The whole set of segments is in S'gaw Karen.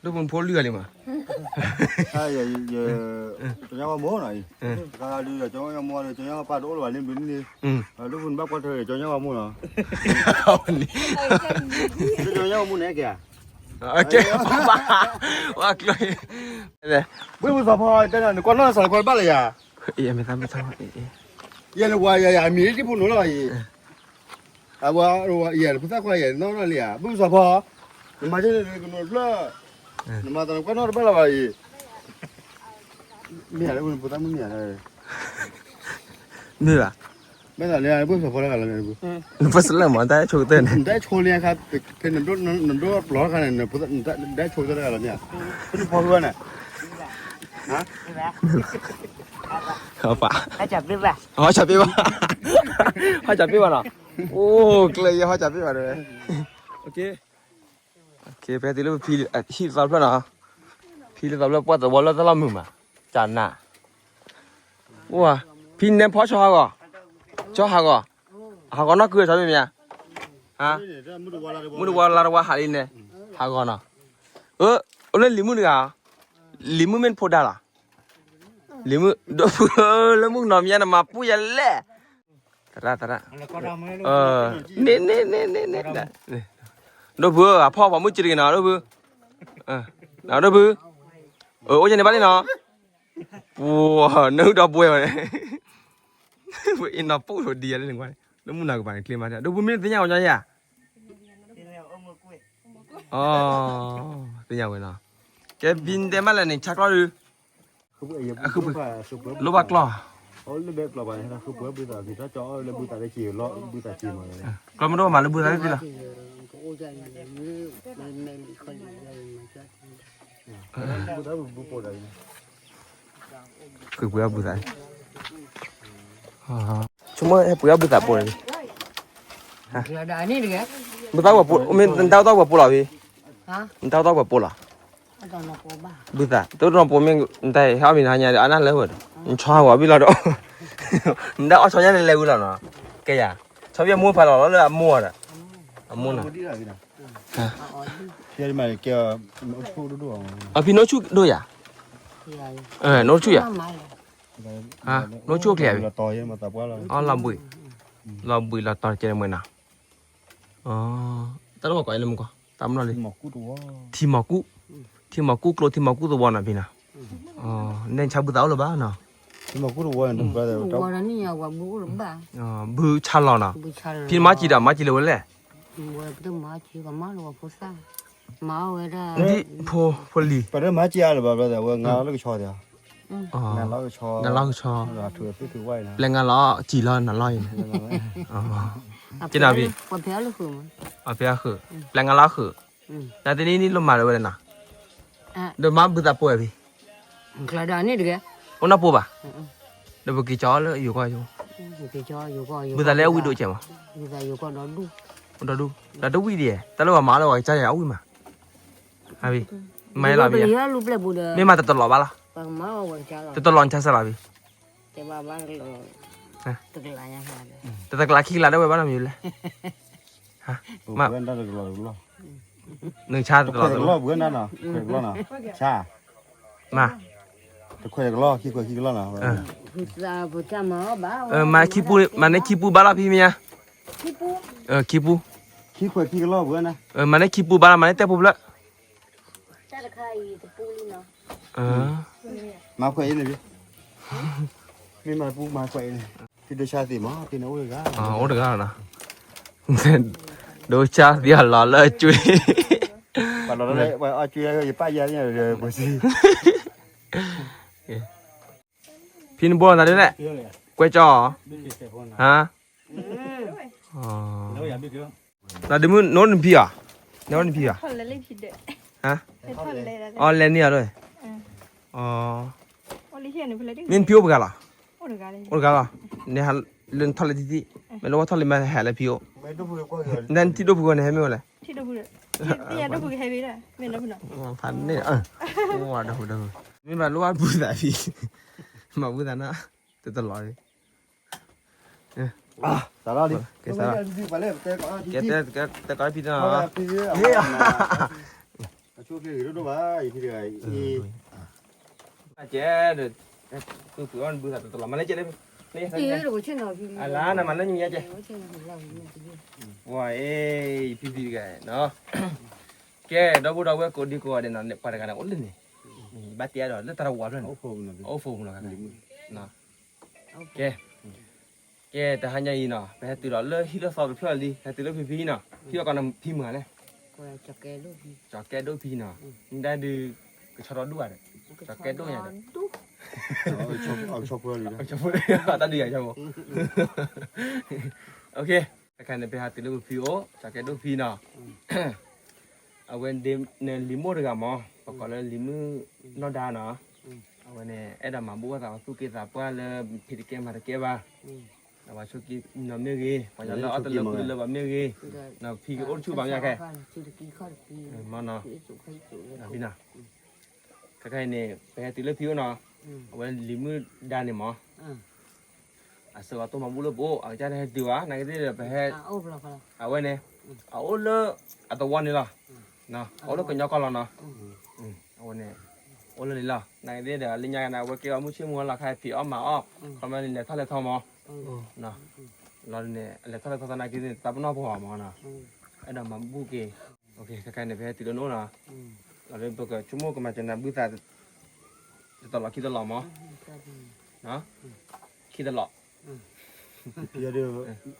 ဒိၣ်ဖိနဖိလွံၢ်ဂၤလံမး, ကညီဝါမိၢ်နီၤအံၤ, ကညီဒုးဒီးကညီဝါမိၢ်ဒီးကညီပၢ်တအိၣ်လၢၤဘၣ်လံဘျုးနံၣ်န့ၣ်, ဒိၣ်ဖိနဘၣ်ကွၢ်ထွဲကညီဝါမိၢ်နီၤ, ကညီဝါမိၢ်န့ၣ်က့ၤဧါ, ကဲ, ဝါကျိ, ဘုၣ်ဘုၣ်သးဖီတဲနၤ နကွၢ်နီၢ်စးနကွၢ်ဘၣ်လၢယၤ, ယဲနဝၤယၤယၤအမံၤဒ်ဖိနိၤလီၤအံၤ, အဝဲယဲနဖိသၣ်ခွါယဲနီၢ်နီၢ်လံဧါ ဘုၣ်ဘုၣ်သးဖီ, နမၤကဲန့ၣ်ကနိးဖျၢၣ်, နမၤသးနကွၢ်နီၣ်တဘၣ်လၢၤဘၣ်အံၤ, မ့ၢ်ဧါလၢနဖိသၣ်မုၣ်မ့ၢ်ဧါ, မ့ၢ်ဘၣ်, မ့ၢ်သးလၢဘုၣ်ဘုၣ်သးဖီတဂၤလီၤ, နပစလၢမး တၢ်အဲၣ်ဆိကတၢၢ်န့ၣ်, နတၢ်အဲၣ်ဆိလၢအခါ, ဖဲနဒိၣ်ပျီၤတခါန့ၣ်, နတၢ်အဲၣ်ဆိကတၢၢ်တဂၤလီၤမ့ၢ်ဧါ, ဖဲနဖီဖုဝဲန့ၣ်, ဟီၣ်ပၢ်, ဟီၣ်ပၢ်, ဟီၣ်ပၢ်, ဟီၣ်ပၢ်နီၤ, အိၣ်ကျဲယဲဟီၣ်ပၢ်ဘၣ်ဒီး, ဖဲတုၤလၢဖံဟံၣ်သီဖျၢၣ်နီၤ, ဖံလၢသီဖျၢၣ်ပှၢ်သဝီလၢတၢ်လီၢ်မုာ်မး, ကနၣ်, ဖံနဲဖီဆီဟးဂီၤ, ဆီဟးဂီၤ, ဟးဂီၤနီၢ်ကုၤဆီမ့ၢ်မ့ၢ်, မုၢ်တဝါလါတဝါဟးလံန့ၣ်, ဟးဂီၤနီၤ, အိၣ်လၢလံၤမုၣ်တဂၤ, လံၤမုၣ်မ့ၢ်နဖိဒါလီၤ, လံၤမုၣ်, ဒိၣ်ဖုလၢမုၣ်ကနီၤမ့ၢ်နမၤပူၣ်ယဲလဲၣ်, သရၣ်သရၣ်, န့ၣ်န့ၣ်န့ၣ်န့ၣ်, ဒိၣ်ဖုဧၢ အဖီၣ်ပှၤမုၣ်စ့တဂ့ၤနီၤ ဒိၣ်ဖု, ဒိၣ်ဖု, အိၣ်ယဲန့ၣ်ဘၣ်လံနီၤ, ပှၤနုာ်ဒီပုၢ်ဝဲၢ်န့ၣ်, အ့ၣ်နီၤပူၣ်ဒိၣ်ဒံးယဲလၢန့ၣ်, လၢမုၢ်နၤကပၤန့ၣ်ချ့မး, ဒိၣ်ဖုမ့ၢ်နသ့ၣ်ညါဝဲညီယဲဧါ, သ့ၣ်ညါဝဲနီၤ, ကဲဘံတဲမးလဲၣ်န့ၣ် ဆါကျီဒုး လိၣ်ဘၣ်ကျီၢ်, ကျီၢ်မ့ၢ်တအိၣ်မးလၢဘုသးသ့ၣ်သ့ၣ်လီၤ, ဃုပှ့ၤအီၣ်ဘုသး, ဆိကမိၣ်ဟဲပှ့ၤအီၣ်ဘုသးပိာ်န့ၣ်, ဘုသးဝဲပိာ်, မ့ၢ်နတၢ်အိၣ်သီဝဲပိာ်လီၤဖံ, နတၢ်အိၣ်သီဝဲပိာ်လီၤ, ဘုသး တအိၣ်နီၢ်ပိာ်မ့ၢ် နတၢ်ဟဲအီၣ်မံၤနဟါညါဒီး အနၢ်လၢဝဲဒီး နဆီဟးဂီၤဘံၣ်လီၤဒီး နတၢ်အီၣ်ဆီညါန့ၣ်လဲၤဝံၤလီၤနီၤ, ကဲယၤ, ဆီဖံအမိၢ်ဖးလီၤလီၤလၢအမိၢ်ဒီး, အမိၢ်နီၤ, အဖံနအိၣ်ဆူၣ်ဒိၣ်ယၤ, နအိၣ်ဆူၣ်ယၤ, နအိၣ်ဆူၣ်ကျဲၤ, လီၤဘှံး, လီၤဘှံးလီၤတီၤကဲမွဲနီၤ, တၢ်လၢပှၤကိးအံၤလၢမူကီၢ် တၢ်မနီၤလံ, ထံမီၤကူၣ်, ထံမီၤကူၣ်ကျိ ထံမီၤကူၣ်သဝီနီၤဖံနီၤ, နဲဆါဘုသးအိၣ်လၢၤဘၣ်နီၤ, ဘုဆါလီၤနီၤ, ဖံမၤကံဒီး မၤကံလၢဝဲလဲၣ်, ဖိလံၤ, ပှၤမၤကံအါလၢၤဘၣ် ဝဲငါလီၤလၢကဆီ, ငါလီၤကဆီ, ပျဲငါလီၤ ကံလီၤနၤလီၤအံၤန့ၣ်, ကနၣ်ဖံ, ဖဲအဃုာ်, ပျဲငါလီၤအဃုာ်, နတနံၤနံၤလိၣ်မၤလၢဝဲလဲၣ်နီၤ, ဒီးမၤဘုသးပိာ်ဝဲဖံ, အိၣ်နီၢ်ပိာ်ဘၣ်, ဒီးပက့ၤကၠီလၢယိၤကီၢ်ယိၤ, ဘုသးလၢအဝံၣ်ဒိၣ်ကဲမး, ဒီဒူၣ်, ဒီဒူၣ်, တၢ်တဝံၣ်ဒံး, တၢ်လၢပှၤမၤလၢပှၤကစၢ်ယွၤအဝံၣ်မး, မၤလီၤဖံ, မ့ၢ်မၤတတလီၤဘၣ်လီၤ, တတလီၤနဆါစၢ်လီၤဖံ, တတကျးခံကျးဒၣ်ဝဲဘၣ်နီတမံၤလဲၣ်, နဆါတတလီၤ, မၤ, မၤန့ၢ်ခံပူဘၣ်လီၤဖံမ့ၢ်ဧါ, ခံပူ, မၤန့ၢ်ခံပူဘၣ်လီၤ မၤန့ၢ်တၢ်ပူၤဖျၢၣ်, မၤခွဲးအံၤန့ၣ်, မ့ၢ်မၤပူမၤခွဲးအံၤန့ၣ်, ဖံဒိၣ်ဆါသ့ၣ်မး ဖံန့ၣ်အိၣ်တဂၤ, အိၣ်တဂၤလီၤနီၤ, ဒိၣ်ဆါသ့ၣ်အလီၤလၢအကွ့, ပှၤလီၤလၢအကွ့ ယပၢ်ယၤသ့ၣ်ညါဒီးပှၤစံ, ဖံနဘိလီၤသးဒ်လဲၣ်, ကွဲကၠီ, ဟါ, နဒုးမုၢ်နအိၣ်နဖံဧါ, နအိၣ်နဖံဧါ, အီ လဲၤန့ၢ်အီၤဒ်, မ့ၢ်နဖံအိၣ်ပှဲၤဂၤလီၤ, အိၣ်တဂၤလီၤ, နဟးလၢနထီၣ်လၢထံထံၣ်, မ့ၢ်လၢဝဲထီၣ်လံမ့ၢ်ဟဲလၢဖံအိၣ်, နထံၣ်ဒိၣ်ဖုဂီၢ်န့ၣ်ဟဲမ့ၢ်ဝဲလဲၣ်, ဖးန့ၣ်, မ့ၢ်ဘၣ်လိၣ်ဘၣ်ဘုသးဖံ, မၤဘုသးနီၤ, တတလီၤ, ကဲ, ကဲ, ကဲ, ကဲ, ကဲ, ကဲ, ကဲ, ဒိၣ်ဒိၣ်ဘၣ် ယဖံတဂၤအံၤ, ကဲဒီး, သူၣ်ဖုးအီၣ်နဘုသးတတလီၤ မၤလၢကဲ, အလါနမၤလၢညူညါကဲ, ဝဲအံၤ ယဖံဖံတဂၤနီၤ, ကဲ ဒီပုၢ်ဒီဝဲၢ်ကိးဒံကိးဂၤဒဲးနီၤ ပှၤတဂၤန့ၣ်အိၣ်လၢန့ၣ်, ဘၣ်တဲဒီးလၢတၢ်တဝီဖျၢၣ်န့ၣ်, အိၣ်ဖှိၣ်မုၢ်လီၤ, ကဲ ကဲ တဟါညါအံၤနီၤ ပဟဲတုၤဒီးလၢဟံၣ်လၢသီတဖျၢၣ်လံ ဟဲတုၤလၢဖံဖံနီၤ, ဖံအီၣ်ကီးနဖံမုၢ်လဲၣ်, ကၠီၤကဲဒိၣ်ဖံနီၤ, မ့ၢ်ဒၣ်ဒုး ကဆီထီၣ်ဒူၣ်ဧါဒီး, ကၠီၤကဲဒိၣ်ညါဒီး, တၢ်ဒုးယၤကၠီၤဖိ, တခါန့ၣ် ပဟဲတုၤလၢဖံဖံအိၣ် ကၠီၤကဲဒိၣ်ဖံနီၤ အဝဲန့ၣ်လံၤမိၢ်တဂၤမး ပကိးလၢလံၤမုၣ်နီၢ်ဒါနီၤ, အဝဲန့ၣ် အဲၣ်ဒိးမၤဘူၣ်အသးသူၣ်က့သးပှၢ်လၢ ဖံတကဲမၤတကဲဘၣ်, ပှၤဆိက့နီၤမ့ၢ်ဂ့ၤ, ပှၤလၢအီၣ်တလၢဃုတလၢဘၣ်မ့ၢ်ဂ့ၤ, ဖံကအိၣ်တဆူၣ်ဘၣ်မ့ၢ်ခဲ, မနီၤ, ဖံနီၤ, ခဲခဲအံၤန့ၣ် ပဟဲတုၤလၢဖံအိၣ်နီၤ, အဝဲလံၤမုၣ်ဒါန့ၣ်မး အစၢၤအတီၢ်မၤဘူၣ်လၢပအိၣ် အကစၢ်တဟဲတုၤဘၣ် နာ်က့သ့ၣ်ဒီး ပဟဲ, အဝဲန့ၣ် အအိၣ်လၢအသဝီန့ၣ်လီၤ, အအိၣ်လၢကညီကီၢ်လီၤနီၤ, အဝဲန့ၣ် အိၣ်လၢန့ၣ်လီၤ နာ်က့သ့ၣ်ဒီး လၢညါကနၣ် အဝဲကဲအီၣ်မုၢ်ဆ့ၣ်မုၢ်ဂီၤလီၤ ခါဖံးအီၣ်မၤအီၣ် ခီမ့ၢ်န့ၣ် လဲၤထီၣ်လဲၤထီမး, လီၤန့ၣ် အလဲၤထီၣ်လဲၤထီသနာ်က့သ့ၣ် တၢ်ပနီၣ်ပှီၤမးနီၤ, အဲၣ်ဒိးမၤဘူၣ်က့ၤ, ခဲခဲအံၤန့ၣ် ပဟဲတုၤလၢနအိၣ်နီၤ, လီၤဒီးပကဆိကမိၣ်ကမၤစၢၤနၤဘုသး တတလီၤခံတလီၤမး, ခံတလီၤ, ဖံဒီး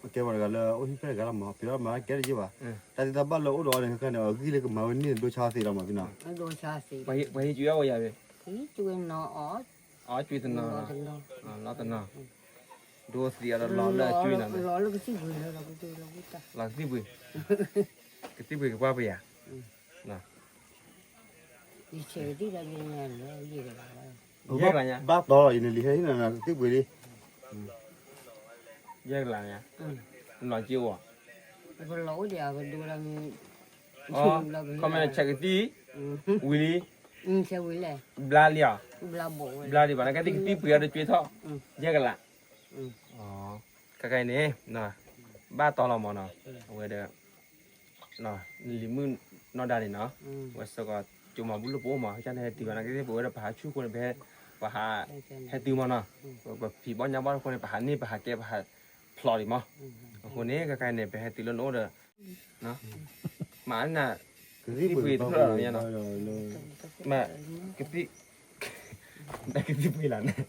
ကဲပှၤတဂၤလၢအိၣ်ဟံၣ်ဖျၢၣ်တဂၤလီၤမး ဖံးအီၣ်မၤကဲတယ့ၢ်ဘၣ်, တၢ်သ့တၢ်ဘၣ်လၢအိၣ်ဒီးအီၤန့ၣ် ခဲခဲန့ၣ် အဂံၢ်လၢကမၤဝဲန့ၣ် ဒိဆါသ့လီၤမးဖံနီၤ, ပှၤဟံးကွံာ်အီၣ်ဝဲယၤဝဲ, အီၣ်ကွံာ်တနီၤ, လီၤတနီၤ, ဒိသံအီၤဒီးလီၤလၢအကွံာ်နီၤ, လီၤကသံၣ်ပှ့ၤ, ကသံၣ်ပှ့ၤကပှၢ်ပယၤ ယဆဲးကသံၣ်တၢ်ဘ့ၣ်ညါလၢယဲၢ်ကလး, ယဲၢ်ကလးညါ, ဘၣ်တီလီၤ ယနလံၤဟဲဟံၣ်နၤကသံၣ်ပှ့ၤလံ, ယဲၢ်ကလးညါ, နီၢ်က့အိၣ်, ပလီၤအိၣ်ဒံးအကဒိလီၤမ့ၢ်, ခီမ့ၢ်ဆဲးကသံၣ်, ဝံၤလံ, ဘျါလံဧါ, ဘျါဒံးဘၣ် နကသံၣ်ကသံၣ်ပှ့ၤအီၤဒီးကွံာ်ထီၣ်, ယဲၢ်ကလး, ခဲခဲအံၤန့ၣ်, ဘၣ်တီလီၤမးနီၤ, အဝဲဒီး လံၤမုၣ်နီၢ်ဒါန့ၣ်နီၤ, ဝဲစ့ၢ်ကီး ကၠိမၤဘူၣ်လၢပအိၣ်မး ကစၢ်န့ၣ်ဟဲတုၤဘၣ်နာ်က့သ့ၣ် ပဝဲဒၣ်ပဟးဆူၣ်အဃိန့ၣ် ပဟဲ, ပဟး, ဟဲတုၤမးနီၤ, ပဖံးဘီညါဘီတခီန့ၣ် ပဟးန့ၢ်ပဟးကဲပဟးဖျိးဒံးမး, အဃိန့ၣ် ခဲခဲအံၤန့ၣ် ပဟဲတုၤလၢနအိၣ်ဒီး, မၤနၤ, ကသံၣ်ပှ့ၤတဖျၢၣ်လီၤန့ၣ်နီၤ, မ့ၢ်, ကသံၣ်, ကသံၣ်ပှ့ၤလီၤန့ၣ်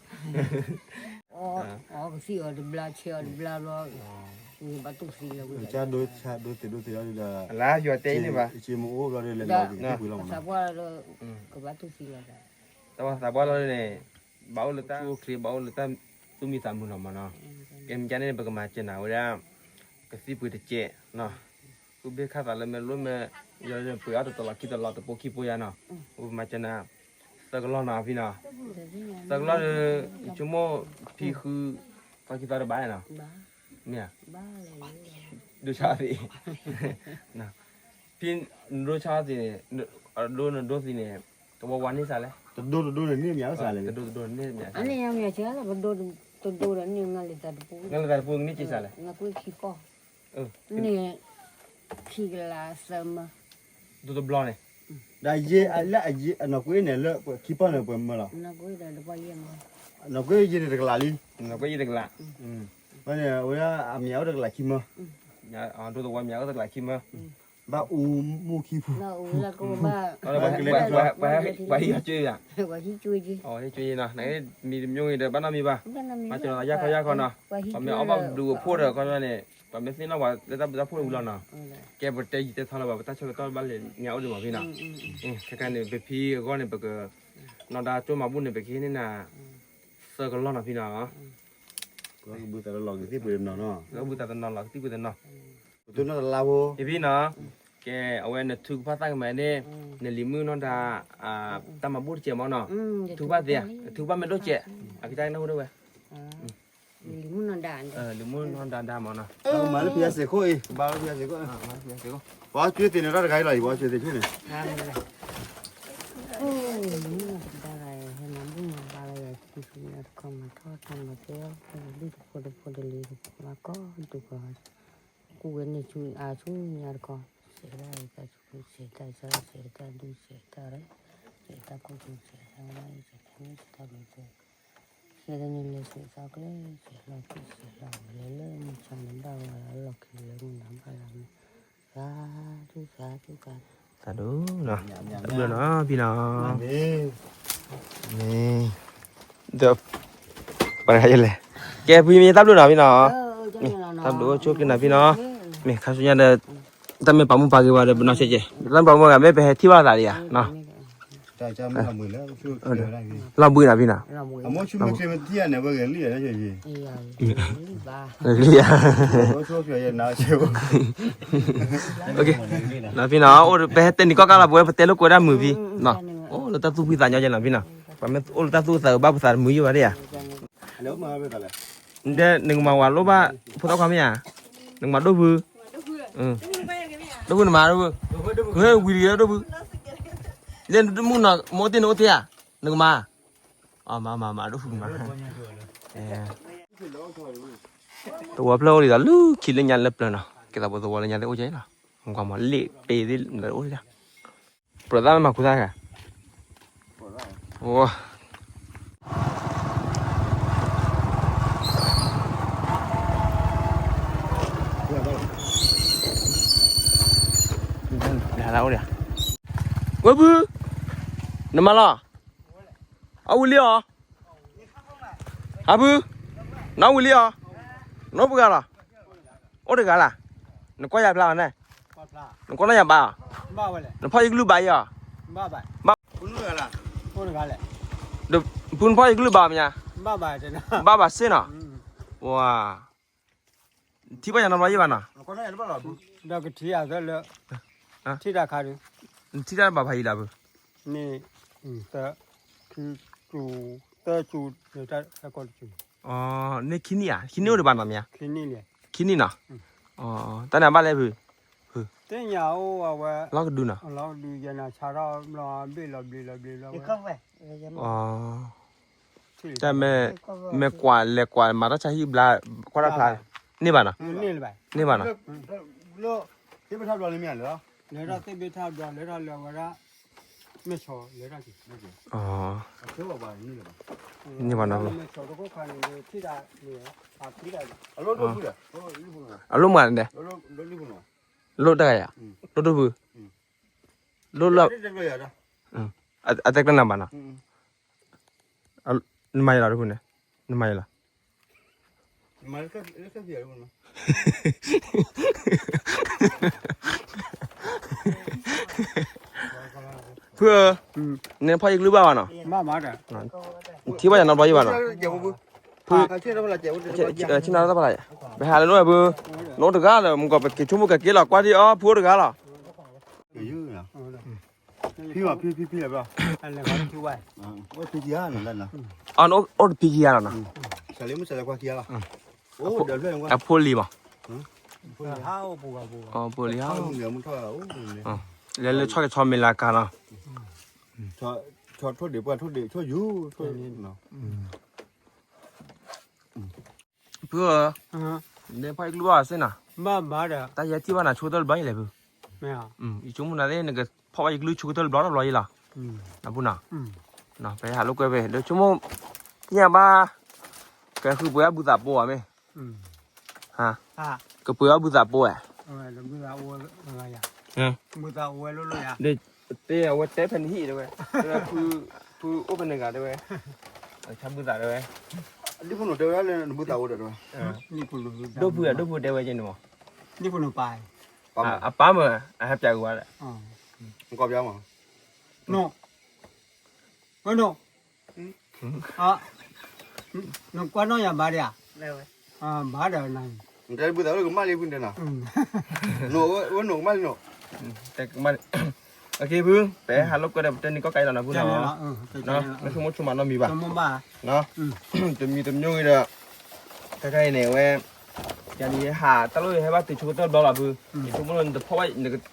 အီကသံၣ်အီၤတဘျါ ဆဲးအီၤတဘျါဘျီ, ဘၣ်တူၢ်သံလီၤ, ကဒိသ့ဒိသ့ဒီး, အလါယွၤတဲအံၤန့ၣ်ဘၣ်, ကသံၣ်ပှ့ၤလီၤ, သးပှၢ်လီၤ, ကဘၣ်တူၢ်သံလီၤ, သးပှၢ်လီၤန့ၣ်, ဘၣ်အိၣ်လၢတၢ်အိၣ်ချ့ ဘၣ်အိၣ်လၢတၢ်သူၣ်မံသးမုာ်လီၤမးနီၤ, ကဲမ့ၢ်ကန့ၣ် ပကမၤစၢၤနၤဝဲဒၣ်, ကသံၣ်ပှ့ၤတကဲး, သူၣ်ဘ့ၣ်ခၣ်သးလၢမ့ၢ်လိၣ်မ့ၢ်, ယပှ့ၤအီၣ်တတီၤလီၤခံတီၤလီၤ တပိၢ်ခံပိၢ်ယါနီၤ, ပမၤစၢၤနၤ, သၢကလီၢ်နီၤ ဖံနီၤ, သၢကလီၢ်ဒီး, ယဆိကမိၣ်, ဖံဃု, သီခံသီတဘၣ်နီၤ, မ့ၢ်ဧါ, ဒိဆါသ့, ဖံ, နဒိဆါသ့န့ၣ်, ဒိနဒိသ့န့ၣ်, တဝီဝါန့ၢ်စးလဲၣ်, တဒိတဒိန့ၣ်န့ၢ်မ့ၢ်စးလဲၣ်, တဒိတဒိန့ၢ်မ့ၢ်, တဒိတဒိန့ၢ်မ့ၢ်စးလဲၣ်, နၤလၢသးတပူၤန့ၢ်က့ၤစးလဲၣ်, န့ၢ်ခံကလးသၢမၢ, ဒိတဘျီန့ၣ်, ဒီးယဲလၢအယဲအနီၢ်ကွ့န့ၣ်လၢခံပီၢ်န့ၣ်ပှဲၤမၢလီၤ, နီၢ်ကွ့ယဲန့ၣ်တကလးလံ, နီၢ်ကွ့ယဲတကလး, ဘၣ်န့ၣ် အဝဲဒၣ်အမံၤအိၣ်တကလးခံမၢ, ဒိတဝီမံၤအိၣ်တကလးခံမၢ, ဘၣ်အူမူခံဖု, ပှၤဟံးယၤကၠွ့ယၤ, ဟံးကၠွ့ယၤနီၤ နမံၤတမံၤဂ့ၤဒီး ဘၣ်နီတမံၤဘၣ်, ပှၤမ့ၢ်အီၣ်ဘၣ်ဒူအဖိဒီး ခီပညီန့ၣ် ပှၤမ့ၢ်သ့ၣ်နီၣ်ပှၤလၢတၢ်ဘျုးတၢ်ဖှိၣ်ဝံၤလီၤနီၤ, ကဲပတဲယံၤတဲထီလၢၤဘၣ် ပတၢ်ဆၢကတီၢ်ဘၣ်လဲၣ် ညါအိၣ်ဒံးမးဖံနီၤ, ခဲကနံၣ်န့ၣ် ပဖံအဂီၢ်န့ၣ် ပက, နီၢ်ဒါကၠိမၤဘူၣ်န့ၣ် ပကဟ့ၣ်န့ၢ်နၤ, သၢကလီၢ်နီၤဖံနီၤ, ကဘုသးတနီၤလီၤကသံၣ်ပှ့ၤတနီၤနီၤ, ကဘုသးတနီၤလီၤကသံၣ်ပှ့ၤတနီၤ, ပသူနီၢ်တလါဖိ, ဖံဖံနီၤ, ကဲ အဝဲနထုကဖၣ်သၣ်ကမၤန့ၣ်, နလံၤမုၣ်နီၢ်ဒါ, တၢ်မၤဘူၣ်တစဲးမးနီၤ, ထုကဖၣ်သ့, ထုကဖၣ်မ့ၢ်ဒိၣ်စဲး, အကစၢ်ကနၢ်ဟူဒၣ်ဝဲ, လံၤမုၣ်နီၢ်ဒါ, လံၤမုၣ်နီၢ်ဒါဒါမးနီၤ, မၤလၢဖံယၤစ့ၢ်ခိၣ်အံၤ, ဘၣ်လၢဖံယၤစ့ၢ်ခိၣ်, ပှၤကၠွ့သ့ၣ်န့ၣ် တၢ်တဂၤအံၤလီၤအံၤ ပှၤကၠွ့သ့ၣ်ဆူၣ်န့ၣ်, လံၤမုၣ်နီၢ်ဒါ, ဟဲမၤဘူၣ်မၤဘါလၢယၤ ခံဆူညါတခီ မၤထီၣ်တၢ်မၤသ့အီၣ် ဒ်တဖိတဖိတလံၤတဖိမၤကီၢ်ဒုးကီၢ်, ကူဝဲန့ၣ်ဆူအါဆူညါတခီ, စဲးဒၣ်ယတၢ်ဆူ စဲးတၢ်ဆါ စဲးတၢ်ဒူ စဲးတၢ် တၢ်ကိၢ်ကစဲး တၢ်ဝဲဒၣ်ကစဲး ဖဲန့ၣ်စတၢ်ဘျုးတဲ ခဲဒၣ်န့ၣ်လဲၤဆဲးသီကျဲ ဆဲးလီၤထံဆဲးလီၤ လဲၤလၢမုၢ်ဆါန့ၣ်ဘၣ်ဝဲ လီၢ်ခံလၢမုၢ်နၤဘၣ်လၢမုၢ် စၤဒူစၤဒူစၤ စၤဒူနီၤ တၢ်ဘျုးနီၤ ဖံနီၤ မ့ၢ် ဒီး ပှၤတဂၤယလဲၣ် ကဲဖံမ့ၢ်တၢ်ဘျုးနီၤဖံနီၤ မ့ၢ်တၢ်ဘျုးအိၣ်ဆိက့ၤနီၤဖံနီၤ မ့ၢ်ခါဆူညါဒီး တၢ်မ့ၢ်ပာ်မူပာ်ဂ့ၤဝဲဒီးပနီၢ်ဆဲးကဲး တၢ်မ့ၢ်ပာ်မူပာ်ဂ့ၤ မ့ၢ်ပဟဲထံၣ်ဘၣ်သးဒီးယၤနီၤ လီၤဘှံးနီၤဖံနီၤ လီၤဘှံးနီၤ နီၤဖံနီၤ အိၣ်ပဟဲတဲနံၤကီၢ်ကါလီၤ ပဝဲပတဲလိာ်ကွဲဒၣ်မုာ်ဖံ အိၣ်လၢတၢ်သူၣ်ဖှံသးညီကဲနီၤဖံနီၤ ပှၤမ့ၢ်အိၣ်လၢတၢ်သူၣ်သးဘၣ်ပသးတမုာ်ယိၣ်ဘၣ်ဒၣ်ယၤ နတဲနကမၤဝၤလိၣ်ဘၣ် ဖိသၣ်ခွါမ့ၢ်ဧါ နကမၤဒိၣ်ဖု ဒိၣ်ဖုနမၤဒိၣ်ဖု ဝံၤလံဒိၣ်ဖု လၢမူနီၤ မ့ၢ်အိၣ်တ့ၢ်နအိၣ်တ့ၢ်ဧါ နကမၤ မၤမၤမၤဒိၣ်ဖုကမၤ သဝီဖျၢၣ်အိၣ်ဒံးဒီး လုၢ်ခံလၢညါလၢပျၢၤနီၤ ကဲသးပှၤသဝီလၢညါသ့ၣ်အိၣ်ကဲလီၤ ကွၢ်မၤလ့ၣ်ပ့ၤသ့ၣ်အိၣ်ဒံး ပျၢၤသၣ်မ့ၢ်မၤခူသၣ်ဂၤ အိ ဝဲဖု နမၤလီၤ အဝံၤလံအီၤ ဟးဖု နဝံၤလံအီၤ နအိၣ်ပှဲၤဂၤလီၤ အိၣ်တဂၤလၢ် နကွၢ်ယၤဖျါအီၤန့ၣ် နကွၢ်နီၢ်ယၤဘါအီၤ နဖီၣ်ယကလုၢ်ဘါအီၤ ဘါ ဖုနဖီၣ်ယကလုၢ်ဘါအီၤမ့ၢ်ညါ ဘါဘၣ်စ့ၢ်နီၤ ဝါ ထံၣ်ဘၣ်ယၤနီတဘျီယံၣ်ဘၣ်နီၤ ဒီးကထံၣ်အသၢလၢ ထံၣ်တၢ်ခါဒီး နထံၣ်တၢ်ဘၣ်ဖးယံာ်လၢ်ဖု န့ၣ် သၢ ခံ ကၠူ သၢကၠူ လၢတၢ်ကီၢ်တကၠူ န့ၣ်ခံနံၣ်ဧါ ခံနံၣ်အိၣ်တဘၣ်နီၤမ့ၢ်ဧါ ခံနံၣ်နီၤ တၢ်န့ၣ်ဘၣ်လဲၣ်ဖု သ့ၣ်ညါအိၣ်အဝဲ လီၤကဒုနီၤ လီၤကဒုယနၤဆါထီၣ်ဘျီဘ့ၣ်လီၤဘျ့လီၤဘျ့လီၤဝဲ တၢ်မ့ၢ် မ့ၢ်ကွၢ်လဲၤကွၢ်မၤတၢ်ဆါဟံၣ်ဘျါ ကွၢ်တၢ်ဖျါ န့ၢ်ဘၣ်နီၤ န့ၢ်ဘၣ်နီၤ လၢထီၣ်သ့ၣ်ဘ့ၣ်ထါဘျီလၢမ့ၢ်လၢ လၢထီၣ်သ့ၣ်ဘ့ၣ်ထါဘျီလၢထီၣ်လၢဝဲဒၣ် မဲၢ်ဆီလၢထီၣ်က့ၤ န့ၢ်ဘၣ်နီၤ မဲၢ်ဆီတခိၣ်ခါန့ၣ် ထံၣ်တၢ်န့ၣ် အလိၣ်မုၢ်ဂၤန့ၣ် လိၣ်တဂၤယၤ လိၣ်ဒိၣ်ဖု လိၣ်လၢ အတဲကျၢနၤဘၣ်နီၤ နမၤယလီၤတဖုန့ၣ် နမၤယလီၤ ဖုဧၢ နဖီၣ်ယကလုၢ်ဘၣ်ဘၣ်နီၤ ထံၣ်ဘၣ်ယၤနီတဘျီယံၣ်ဘၣ်နီၤ ဖု ဆ့ၣ်နီၤတၢ်ဖးလၢ်ယၤ ပဟးလၢနအိၣ်ဘၣ်ဖု နအိၣ်တဂၤလၢ မုၢ်ကီၢ်ပက့ၤဆိကမိၣ်ကက့ၤလီၤ ကွၢ်ဒံးအီၤ ဖုအိၣ်တဂၤလီၤ ဖံဖံဖံဖံလၢဘျီ အအိၣ်တဖံခံဂၤလီၤနီၤ အဖိလံၤမး ဖိလံၤဟါ လဲၤလၢဆီကဆီမ့ၢ်လၢကါနီၤ ဖုဧၢ နဖီၣ်ယကလုၢ်ဘၣ်စ့ၢ်နီၤ တၢ်ယဲထံၣ်ဘၣ်နၤဆိကတၢၢ်တဘျီယံၤလဲၣ်ဖု ယဆိကမိၣ်နၤသ့ၣ် နကဖီၣ်ဘၣ်ယကလုၢ်ဆိကတၢၢ်တဘျီတဘျီယံၤလီၤ နဖုနီၤ ပဟးလိာ်ကွဲဖဲ ဒီးဆိကမိၣ် သ့ၣ်ညါဘၣ် ကဲဃုပှဲၤအဘုသးပိၤဧါမ့ၢ် ကပှဲၤအဘုသးပိၤဧါ တဲအဝဲတဲဖဲနဟံၣ်တဲဝဲ ဖုအိၣ်ဖဲန့ၣ်ဂၤတဲဝဲ ဆါဘုသးတဲဝဲ ဒိၣ်ဖုတဲဝဲ ဒိၣ်ဖုတဲဝဲကဲန့ၣ်မး အပၢ်မး အဟဲပျးက့ၤဝဲ နကွၢ်နီၢ် ဝဲနီၢ် နကွၢ်နီၢ်ယၤဘါဒံးဧါ ဘါဒီးနၤ နတဲဘုသးဝဲကမၣ်လံဖုတဲနီၤ ဝဲနီၢ်ကမၣ်လံနီၤ တဲကမၣ်လံ အက့ၤဖု ပဟးလိာ်ကွဲဒီးပတဲနံၤကီၢ်ကါအံၤလီၤနၤဖုနီၤ နဆိကမိၣ်ဆိကမးနီတမံၤဘၣ် တမံၤတမံၤဂ့ၤဒီး ခဲခဲအံၤန့ၣ်ဝဲ ယၤန့ၣ်ယဟးတၢ်လိၣ်ယဟဲဘၣ်တုၤဆိကတၢၢ်တဘျီလီၤဖု ယဆိကမိၣ်လၢ နတဖီၣ်ယကလုၢ်နီ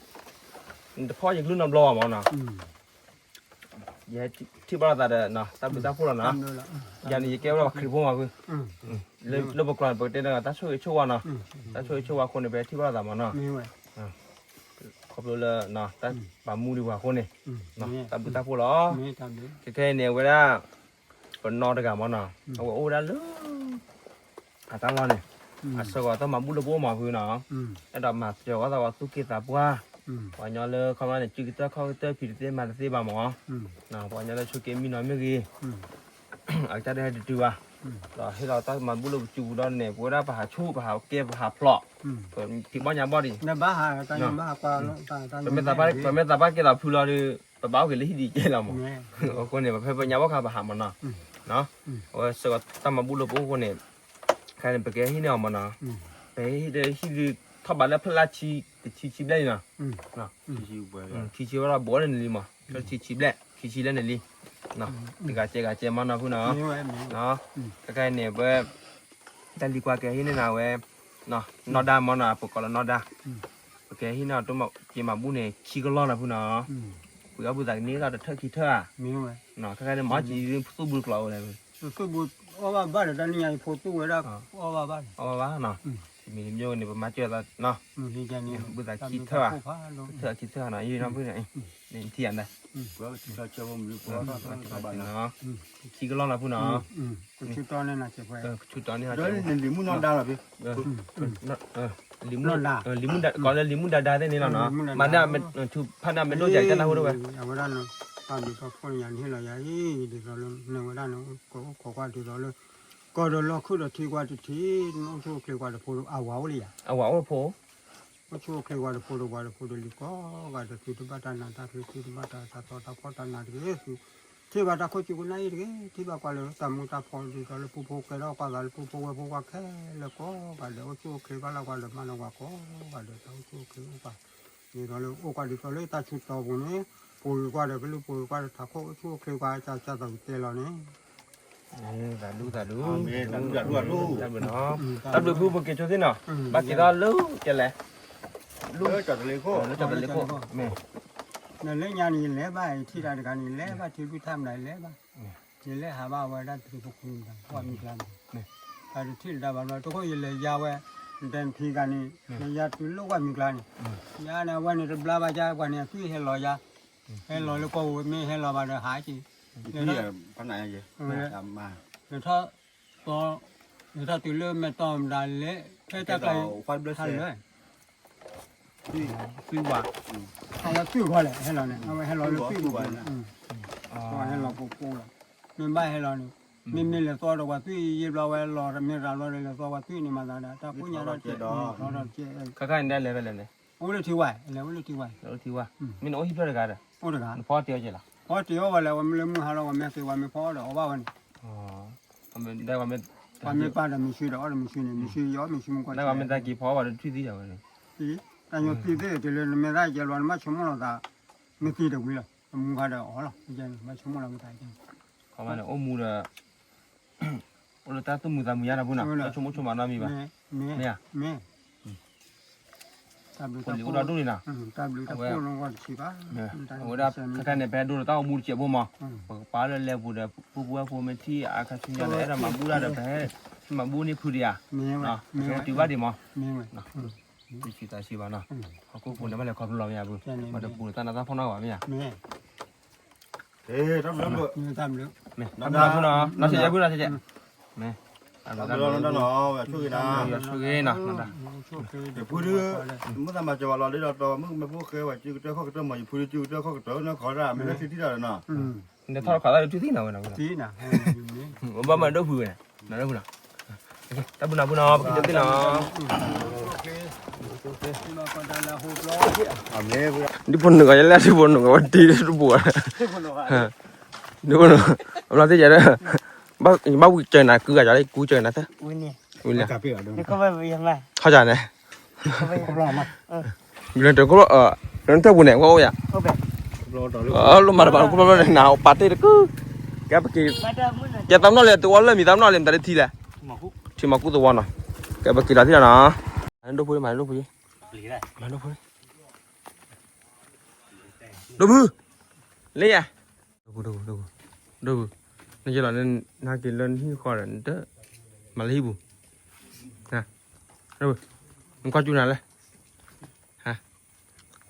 တဘျီဘၣ်မးနီၤ ယဟဲထံၣ်ဘၣ်လိာ်သးဒီး တၢ်ဘျုးတၢ်ဖှိၣ်လီၤနီၤ ယၤန့ၣ်ယကဲဝဲဒၣ်ပှၤခရံာ်ဖိမးဖု လၢပကျိာ်န့ၣ် ပကတဲဒီးတၢ်ဆိၣ်ဂ့ၤဆိၣ်ဝါနီၤ တၢ်ဆိၣ်ဂ့ၤဆိၣ်ဝါအဃိန့ၣ် ပဟဲထံၣ်ဘၣ်လိာ်သးမးနီၤ ခီဖျိလၢ တၢ်ပာ်မူဒံးပှၤအဃိန့ၣ် တၢ်ဘျုးတၢ်ဖှိၣ်လီၤ. ခဲခဲအံၤန့ၣ် အဝဲဒၣ် ပနီတဂၤမ့ၢ်နီၤ အဝဲအိၣ်ဝဲဒၣ်လၢ အတၢ်လီၢ်န့ၣ် အဆၢကတီၢ်တၢ်မၤဘူၣ်လၢပအိၣ်မးဖုနီၤ အဲၣ်ဒိးမၤစၢၤဝဲသးဝဲသူၣ်က့သးပှၢ် ပှၤကညီလၢခီမီန့ၣ် စုကတၢၢ်ခီၣ်ကတၢၢ်ဖံးတသ့မၤတသ့ဘၣ်မး ပှၤကညီလၢဆိးက့မံနီၤမ့ၢ်ဂ့ၤ အကစၢ်ဒၣ်ဟဲတတုၤဘၣ် ဒီးဟ့ၣ်လီၤတၢ်မၤဘူၣ်လၢပစုပူၤဒီးန့ၣ် ပဝဲဒၣ်ပဟးဆူၣ်ပဟးကဲပဟးဖျိး ပဖံးဘီၣ်ညါဘီၣ်ဒံး ပမ့ၢ်သးပှၢ်ကဲသးဖုလီၤဒီး ပဘၣ်အိၣ်က့ၤလၢဟံၣ်ဒံးကဲလီၤမး အဃိန့ၣ် ပဖဲပညါဘီၣ်ခါပဟးမးနီၤ အဝဲဆၢကတီၢ်တၢ်မၤဘူၣ်လၢပအိၣ်အဃိန့ၣ် ခဲန့ၣ် ပကဟဲဟံးန့ၢ်အီၤမးနီၤ ပဟဲဟံးဒီးဟံးဒုးထီၣ်ဘးလၢဖျၢၣ်လၢဆံ တဆံဆံဘျဲၣ်လံနီၤ ခံဆံဝဲဒီးဘူးအီၤလၢနလံမး တဆံဆံဘျဲၣ် ခံဆံလၢနလံ တဂၤစဲးဂၤစဲးမးနီၤဖုနီၤ ခဲခဲအံၤန့ၣ် ပ တၢ်လံၤကွၢ်ကဟဲဟံးန့ၢ်နၤဝဲ နီၢ်ဒါမ့ၢ်နီၤ ပကိးလၢနီၢ်ဒါ ပကဟဲဟံးန့ၢ်အီၤတမ့ၢ်က့ၤမၤဘူၣ်န့ၣ် ခံကလီၢ်နီၤဖုနီၤ ပှ့ၤအီၣ်ဘုသးကန့ၢ်ဒီးတထၢၣ်ခံထၢၣ်ဧါ ခဲခဲန့ၣ် မၤအီၣ်ကံၤသုၣ်ဘုတကျိးဝဲလဲၣ် သုၣ်ဘုအီၣ်ဘၣ်ဘၣ်ဒီးတၢ်နံၣ်ညါယဖိသူၣ်ဝဲဒၣ် အီၣ်ဘၣ်ဘၣ် အီၣ်ဘၣ်ဘၣ်နီၤ မ့ၢ်တမ့ၢ်န့ၣ် ပမၤစၢၤသးနီၤ ဘုသးခံထၢၣ်ဧါ တထၢၣ်ခံထၢၣ်နီၤ ယံၤနီၤဖုန့ၣ် နထံၣ်ယၤန့ၣ် ခံကလီၢ်နီၤဖုနီၤ ကဆူတီန့ၣ် လံၤမူဒါ ကိးလၢလံၤမူဒါဒါသ့ၣ်န့ၣ်လီၤနီၤ မၤဒၣ် ဖးဒၣ်မ့ၢ်ဒိၣ်ကတၢ်နၢ်ဟူဒၣ်ဝဲ အဝဲဒၣ်န့ၣ် ပာ်ဘျုးကီၢ်ဖိန့ၣ် ယၤနဟ့ၣ်လီၤယၤအံၤ ဒ်သိးလၢနဝဲဒၣ်န့ၣ် ကအိၣ်ခိးကွၢ်ဒ်သိးလၢ ကီၢ်ဒီးလီၢ်ခုၣ်ဒီးထံကွၢ်တထံး နအိၣ်ဆူၣ်အိၣ်ချ့ကွၢ်ဒီးဖိဒီးအဝၤအိၣ်လံယၤ အဝၤအိၣ်ဖိ အိၣ်ဆူၣ်အိၣ်ချ့ကွၢ်ဒီးဖိဒီးဝၤဒီးဖိဒီးလံၤကိးဂၤဒီး သုတဘၣ်တၢ်နးတၢ်ဖျိ သုတဘၣ်တၢ်သးသီတၢ်ဖှီၣ်တၢ်နးတဂ့ၤ သု ထံၣ်ဘၣ်တၢ်ခိၣ်စူၣ်ကနၣ်အံၤတဂ့ၤ ထံၣ်ဘၣ်ကွၢ်လၢတၢ်မူတၢ်ဖှီၣ် ဒ်သိးလၢပူဖိကွဲးထီၣ်ကွၢ်သးလၢပူဖိဝဲၢ်ဖိကွၢ်ခဲလၢာ်ကိးဂၤဒီး အိၣ်ဆူၣ်အိၣ်ချ့ဘၣ်လၢကွၢ်ဒီးမၤနၢၤကွၢ်ကိးဂၤဒီး တၢ်အိၣ်ဆူၣ်အိၣ်ချ့အိၣ်ပာ် ဒ်သိးလၢအိၣ်ကွၢ်ဒ်သိးလၢတၢ်ဆူၣ်တီပူၤန့ၣ် ပူၤဂ့ၤကွၢ်ဒီးကလုၢ်ပူၤဂ့ၤကွၢ်ဒီးထးခိၣ်အိၣ်ဆူၣ်အိၣ်ချ့ကွၢ် ကၢ်ကၢ်သးဝံၤတဲလီၤန့ၣ် သးဒူသးဒူ တၢ်ဘျုးနီၤ တၢ်ဘျုးဖုပက့ၤဆိသ့ၣ်နီၤ ဘၣ်က့ၤထီၣ်လၢကလဲၣ် လၢကၠီၣ်တလ့ခိၣ် လၢကၠီၣ်တလ့ခိၣ် မ့ၢ် နလၢညါန့ၣ် ယလဲၤဘၣ် ယထံၣ်တၢ်တဂၤန့ၣ် ယလဲၤဘၣ် ထံလုၢ်ထါမနုၤလဲၤဘၣ် ယလဲၤဟးဘၣ်ဝဲဒၣ်တံၤသကိးန့ၣ် ဝၣ်မံၤကျါန့ၣ် တၢ်တထံၣ်တၢ်ဘၣ်ဘျီ တခိၣ်ယလဲၤယါဝဲ နတဲနဖံဂၤန့ၣ် နယါတုၤလၢဝၣ်မံၤကျါန့ၣ် ယါန့ၣ် အဝဲန့ၣ်တဘျါဘၣ်ယါ ပှၤန့ၣ်အသွံၣ်ဟဲလီၤယါ ဟဲလီၤလၢကီၢ်ပူၤ မ့ၢ်ဟဲလီၤဘၣ်ဒီးဟးက့ၤ လဲၤထီၣ် လဲၤထီၣ် လဲၤထီၣ်တုၤလၢမဲာ်တီၢ်မတၤလဲၣ် ဖဲတၢ်ကျါ ဟးလၢ သွံၣ်ဝါ အဝဲသွံၣ်ဂီၤလဲၣ် ဟဲလီၤန့ၣ် အဝဲဟဲလီၤလၢသွံၣ်ပူၤန့ၣ် ဟဲလီၤပူၤပူၤလီၤ မ့ၢ်ဘၣ်ဟဲလီၤန့ၣ် မ့မ့ၢ်လဲၤသီဒီးပှၤသွံၣ်ယံာ်ဘျီဝဲလီၤ မ့ၢ်ရၤဘျီဒီးလဲၤသီပှၤသွံၣ်န့ၣ်မၤသးဒီး တၢ်ကိးညါထီၣ်ကဲ ထီၣ်ကဲ ခါခါန့ၣ်တၢ်လဲၤဖဲလဲၣ်န့ၣ် အိၣ်လၢထံဝါ လဲၤအိၣ်လၢထံဝါ လၢထံဝါ မ့ၢ်နအိၣ်ဟံၣ်ဖျၢၣ်တဂၤဒီး အိၣ်တဂၤ နဖီအီၣ်တ့ၢ်အီၣ်ကဲလီၤ ဖီအီၣ်တ့ၢ်အီၣ်ဝဲလဲၣ် ဝဲမ့ၢ်လၢမုၢ်ဟါလီၤ ဝဲမ့ၢ်သ့ဝဲမ့ၢ်ဖီအီၣ်ဒီးအီၣ်ဘၣ်ဝဲန့ၣ် ပှၤမ့ၢ်ပာ်ဒီးမ့ၤဆှံဒီးအီၣ်ဒီးမ့ၤဆှံန့ၣ် မ့ၤဆှံယအီၣ်မ့ၤဆှံမူကီၢ် တၢ်ဂီၤမ့ၢ်သးက့ၤဖီအီၣ်ဝဲဒီးထွံၣ်သံဒီးဝဲန့ၣ် တၢ်ညိၣ်သံသ့ၣ်တုၤလၢနမ့ၢ်သၣ်ကဲလီၤ နဘၣ်ဆိကမိၣ်လီၤသး မ့ၢ်သံတဝံၤလီၤ မူခါဒီးအီၣ်လီၤ ဘၣ်ဆိကမိၣ်လီၤမ့ၢ်သး ခီမန့ၣ် အိၣ်မူဒီး အိၣ်လၢတၢ်သူၣ်မုာ်သးမုာ်ညါဒီးဖုနီၤ တၢ်ဆိကမိၣ်ဆိကမးနီတမံၤဘၣ် မ့ၢ်ဧါ မ့ၢ် အိၣ်လံအိၣ်ဒီဒူၣ်န့ၣ်နီၤ အဝဲ အဝဲဒၣ်ခဲခဲန့ၣ် ပဟဲဒိဒီးတၢ်အိၣ်မူတစဲးဖိမး ပကပာ်လၢလဲၤပူၤဒီး ပူဖိဝဲၢ်ဖိမ့ၢ်ထံၣ်အခါဆူညါဒီး အဲၣ်ဒိးမၤဘူၣ်ဒၣ်ဒီး ပဟဲမၤဘူၣ်န့ၢ်ဖုဒံးဧါ ပဟဲတုၤဘၣ်ဒံးမး ပစံးသးစံးဘၣ်နီၤ ဟီၣ်ခိၣ်ဖိန့ၣ် ဘၣ်လဲၤခီဖျိလီၤမ့ၢ်ဧါ ပှၤတပူၤဒီးတၢ်နးတၢ်ဖှီၣ်နီတဂၤဘၣ်မ့ၢ်ဧါ တၢ်ဘျုးနီၤ နီၢ်ဆဲးယဲၢ်ဖုနီၢ်ဆဲးယဲၢ် မ့ၢ် တၢ်ဘျုးနီၢ်နီၢ်နီၢ် ဆိၣ်ဂ့ၤနၤ ဆိၣ်ဂ့ၤနီၤ ယဖုဒုး မုၢ်သးမၤစၢၤဝဲလီၤ ဒ်ဒီးတီမုၣ်မ့ၢ်ဖိဃဲဝဲ စုကတၢၢ်ခီၣ်ကတၢၢ်မး ယဖုဒုး စုကတၢၢ်ခီၣ်ကတၢၢ် နီၢ်ခီဒၣ် မ့ၢ်လၢထံထံၣ်တၢ်ဒီးနီၤ နထီၣ်ခီၣ်သၣ်ဒုးထံၣ်သ့ၣ်နီၤဝဲနီၤ ဘၣ်မၤဒိၣ်ဖုဝဲ နဒိၣ်ဖုနီၤ တၢ်ဘျုးနီၤဖုနီၤ ပကတဲသ့ၣ်နီၤ ဒ်ဖိနုာ်ဂၤယလဲၣ် ဒ်ဖိနုာ်ဂၤဝဲတံၤတပူၤ ဒ်ဖိနုာ် အဘျီသ့ၣ်ယၤဒီး ဘၣ်ဝံၤစၢၤနၤ ကုဂၤယၤလၢကူစၢၤနၤသ့ ဝံၤလံ ခီၣ်ယၤန့ၣ် နထၢၣ်ပူၤန့ၣ် ကွၢ်အိၣ်ယၤ လိၣ်မၤတဘၣ် ကူဘျီဘျီန့ၣ် နၤပာ်တ့ၢ်တကု ကဲပက့ၤ ကဲသးပနီၣ်လံ တဝီလၢမံၤသးပနီၣ်လံ မတၤလၢထံလဲၣ် ထံမၤကူသဝီနီၤ ကဲပက့ၤလီၤသ့ၣ်နီၤ မၤဒိၣ်ဖု မၤဒိၣ်ဖု မၤဒိၣ်ဖု ဒိၣ်ဖု လၢယၤ ဒိၣ်ဖု ဒိၣ်ဖု ဒိၣ်ဖု နက့ၤလီၤ နက့ၤလၢနဟံၣ်ဃီဒီး နတမၤလၢဟံၣ်ပူၤ ဒိၣ်ဖု နကွၢ်ကၠူနၤလဲၣ် ဟါ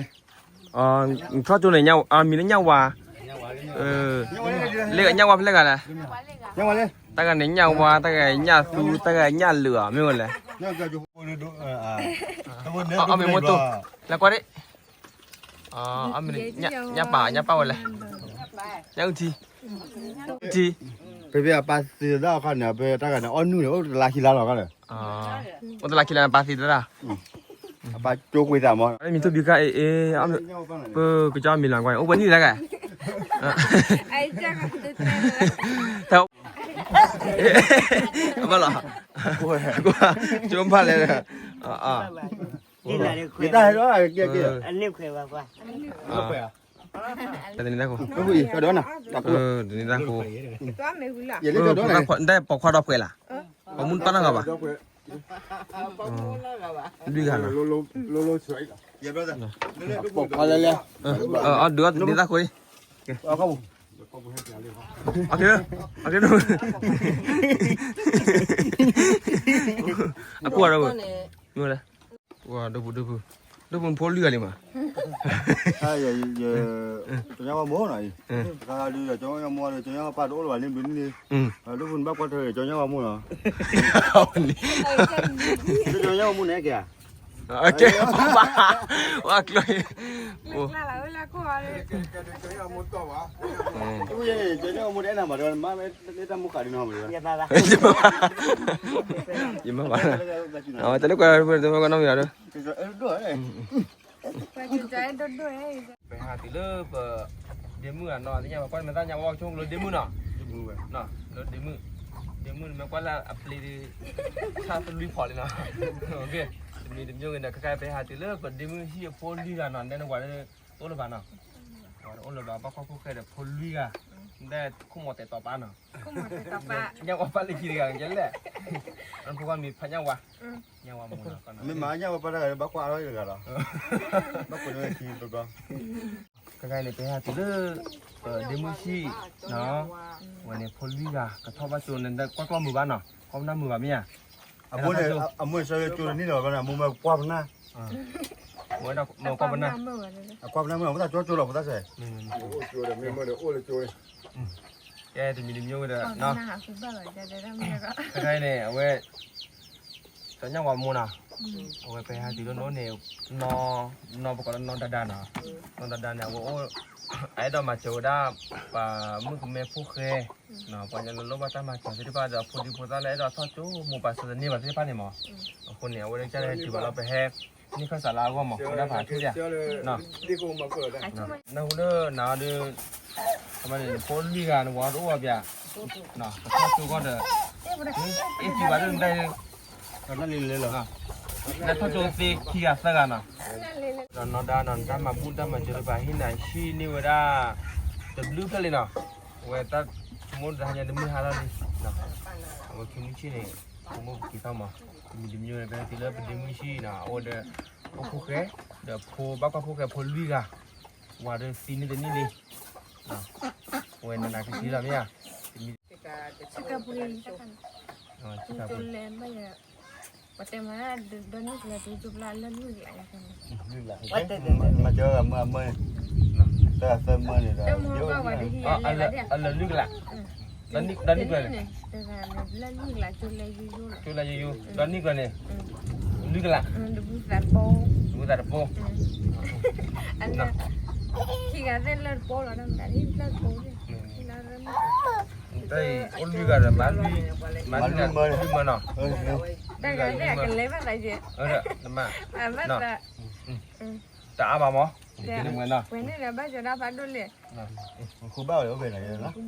နထီၣ်ကၠိန့ၣ် မံၤလၢညၣ်ဝါ, လၢညၣ်ဝါဖဲလဲၣ်ဂၤလဲၣ်, တၢ်ဂၤန့ၣ်ညၣ်ဝါ, တၢ်ဂၤညၣ်သူ, တၢ်ဂၤညၣ်လၢာ်ဧါ မ့ၢ်ဝဲလဲၣ်, အမ့ၢ်မိၢ်တိၢ်, လဲၤကွၢ်ဒ့ၣ်, ညၣ်ပာ် ညၣ်ပာ်ဝဲလဲၣ်, ညၣ်အုၣ်ထံ, အုၣ်ထံ, ဖဲဖဲအပၢ်သံတၢ်အခါန့ၣ် ဖဲတၢ်ဂၤန့ၣ် အီၣ်နုၢ်န့ၣ် အိၣ်တလါခံလါလီၤခါန့ၣ်, အိၣ်တလါခံလါန့ၣ် ပၢ်သံတၢ်, အပၢ်ကၠိကွံာ်သးမီၤ, မံၤထိၣ်ဘံခါအ့ၣ်အ့ၣ်, ပကၠီမံၤလီၤကွၢ် အိၣ်ပှဲၤနံၣ်လဲၣ်ဂၤ, တၢ်, ဘၣ်လီၤ, ကၠိဘၣ်လဲၣ်, ယတၢ်ဟဲဒီးကဲကဲ, အန့ၣ်ခွဲးဘၣ်ကွၢ်, အ တနံၤတၢ်ဃိ, တနံၤတၢ်ဃိ, တၢ်ပိာ်ခွါဒီးပှဲၤလၢ်, ပှၤမူတပာ်နီတဂၤဘၣ်, လွံၢ်ဂၤနီၤ, ပိာ်ခွါလဲၣ်လဲၣ်, ဒုးအီၣ်တနံၤတၢ်ဃိအံၤ, အခိၣ်ဒီး, ဒိၣ်ဖိဒိၣ်ဖိ, ဒိၣ်ဖိဖိလွံၢ်ဂၤလံမး, ကၠီညါဝါမိၢ်နီၤအံၤ, ကၠီညါဝါမိၢ်ဒီး ကၠီညါပၢ်တအိၣ်လၢၤဘၣ်န့ၣ်ဘျုးန့ၣ်, ဒိၣ်ဖိနဘၣ်ကွၢ်ထွဲကၠီညါဝါမိၢ်နီၤ, ကၠီညါဝါမိၢ်န့ၣ်ကဲဧါ, ကဲ, ဝါကျိၤ, ယမ့ၢ်ဘၣ်, တၢ်လၢကွၢ်, တၢ်လၢကွၢ်နီတမံၤဒီး ပဟဲတုၤလၢပဒ့မုၣ်အနီၢ်သ့ၣ်ညါ ပကွၢ်မ့ၢ်သၣ်ညါဝဲဆိကမိၣ်လၢဒ့မုၣ်နီၤ, လၢဒ့မုၣ်, ဒ့မုၣ်န့ၣ်မ့ၢ်ကွၢ်လၢအပျ့ၤဒီး ဆၣ်သလွံၢ်ဖီၣ်လံနီၤ, တမံၤတမံၤဂ့ၤဒီး ခဲခါပဟဲတုၤလၢပဒ့မုၣ်ဟံၣ်အဖိလွံၢ်ဂၤနီၤ, နဲနဝၤတအိၣ်လၢၤဘၣ်နီၤ, ဝၤတအိၣ်လၢၤဘၣ် ဘၣ်ကွၢ်ဖိၣ်ဃဲဒီးဖိလွံၢ်ဂၤ, ဒဲခိၣ်မီၤတဲာ်တီၤပာ်နီၤ, ညၣ်ဝါပၢ်လၢခံတဂၤကဲလဲၣ်, ဖိခွါမံၤဖးညၣ်ဝါ, ညၣ်ဝါမိၢ်နီၤ, မ့ၢ်မၤညၣ်ဝါပၢ်တဂၤဘၣ်ကွၢ်အါထီၣ်တဂၤလီၤ, ဘၣ်ကွၢ်န့ၣ်ခံတဘျီ ခဲခါန့ၣ် ပဟဲတုၤလၢ ပဒ့မုၣ်ဟံၣ်နီၤ, ဝဲန့ၣ်ဖိလွံၢ်ဂၤ ကထီၣ်ဘၣ်ကၠိန့ၣ် ကွၢ်ကျီၢ်မုာ်ဘၣ်နီၤ, ကွၢ်ပနၢ်မုာ်ဘၣ်မ့ၢ်ဧါ, အမိၢ်န့ၣ်ဆၢကၠိတန့ၢ်လီၤဘၣ်န့ၣ် အမိၢ်မ့ၢ်ကွၢ်ပနၢ်, ဝဲဒၣ်မ့ၢ်ကွၢ်ပနၢ်, အကွၢ်ပနၢ်မ့ၢ် ပသးကၠိကၠိလီၤ ပသးစဲး, ကဲတမံၤတမံၤဝဲဒီး ခဲခါအံၤန့ၣ် အဝဲ ကၠီညၣ်ဝါမိၢ်နီၤ, အဝဲပဟဲတုၤလၢနီၢ်န့ၣ်, နီၢ်ပကိးလၢနီၢ်ဒါဒါနီၤ, နီၢ်ဒါဒါန့ၣ် အဝဲအိၣ်, အအဲၣ်ဒိးမၤစၢၤဝဲဒၣ် ပှၤမုၣ်ကမဲဖိဃဲ, ပှၤကညီလၢလိၣ်ဘၣ်တၢ်မၤစၢၤသ့ၣ်တဖၣ်ဒီး အဖိဒံဖိသၣ်လၢအဲၣ်ဒိးထီၣ်ကၠိမိၢ်ပၢ်စၢၤတန့ၢ်ဘၣ်သ့ၣ်တဖၣ်န့ၣ်မး, အဃိန့ၣ် အဝဲဒၣ်ကလဲၤတုၤဘၣ်လီၤ ပဟဲ န့ၢ်ခၢၣ်စးလၢအဂီၢ်မး ဝဲဒၣ်ဖးထူၣ်ယါ, နၢ်ဟူလၢနၤဒီး, အမ့ၢ်န့ၣ် ဖိလွံၢ်ဂၤ နဝၤတအိၣ်ဘၣ်ပၠး, ပထီၣ်ကၠိဂီၢ်ဒီး, အ့ၣ်စံးဘၣ်ဒ်န့ၣ်, နထီၣ်ကၠိသ့ခံဂၤသၢဂၤနီၤ, ဒီးနီၢ်ဒါနီၤ နတၢ်မၤဘူၣ်တၢ်မၤစၢၤတဖၣ်ဟ့ၣ်နၤဟံၣ်န့ၢ်ဝဲဒၣ်, တဘျုးဖျၢၣ်လံနီၤ, အဝဲတၢ်ဆိကမိၣ်တဟါညါတမုၢ်ဟါထီၣ်လံ, အဝဲခံမုၢ်ဆ့ၣ်န့ၣ်, ဆိကမိၣ်က့ၤထီၣ်မး, တမံၤတမံၤဝဲ ပဟဲတုၤလၢပဒ့မုၣ်ဟံၣ်နီၤ အအိၣ်ဒီး, အိၣ်ဖိဃဲ, ဒီးဖိဘၣ်ကွၢ်ဖိဃဲဖိလွံၢ်ဂၤ, ဝၤဒီးသံန့ၢ်တနံၣ်လံ, ဝဲနနၤကသံလီၤမ့ၢ်ဧါ, ဆ့ကၤပှ့ၤ, ဆ့ကၤပှ့ၤ, ပတဲမၤဒ်န့ၣ်ကလၢၤတုၤကၠိပျၢ်လၢလွံၢ်ကလး, မၤစၢၤမုၢ်အမၢန့ၣ်, သၢသၢမၢန့ၣ်ဒီး, အလၢာ်လွံၢ်ကလး, ဒီးနံၣ်ကျၢၤန့ၣ်, ကၠိလၢယိယိ, ဒီးနံၣ်ကျၢၤန့ၣ်, လွံၢ်ကလး, တပူၤ, ခံဂၤသ့ၣ်လၢတပူၤလီၤ, တၢ်အံၤ အိၣ်လွံၢ်ဂၤဒီး မၤလွံၢ်, မၤလွံၢ်မၢနီၤ, တဂၤန့ၣ်အကလဲၤဘၣ်သးယဲ, တမၤ, တအါဘၣ်မး, ဝဲန့ၣ်ဒီး ဘၣ်စၢၤဒၣ်ဖးဒိၣ်လဲၣ်, ဃုဘၣ်ဝဲအိၣ်ဖဲန့ၣ်, လွံၢ်မၢ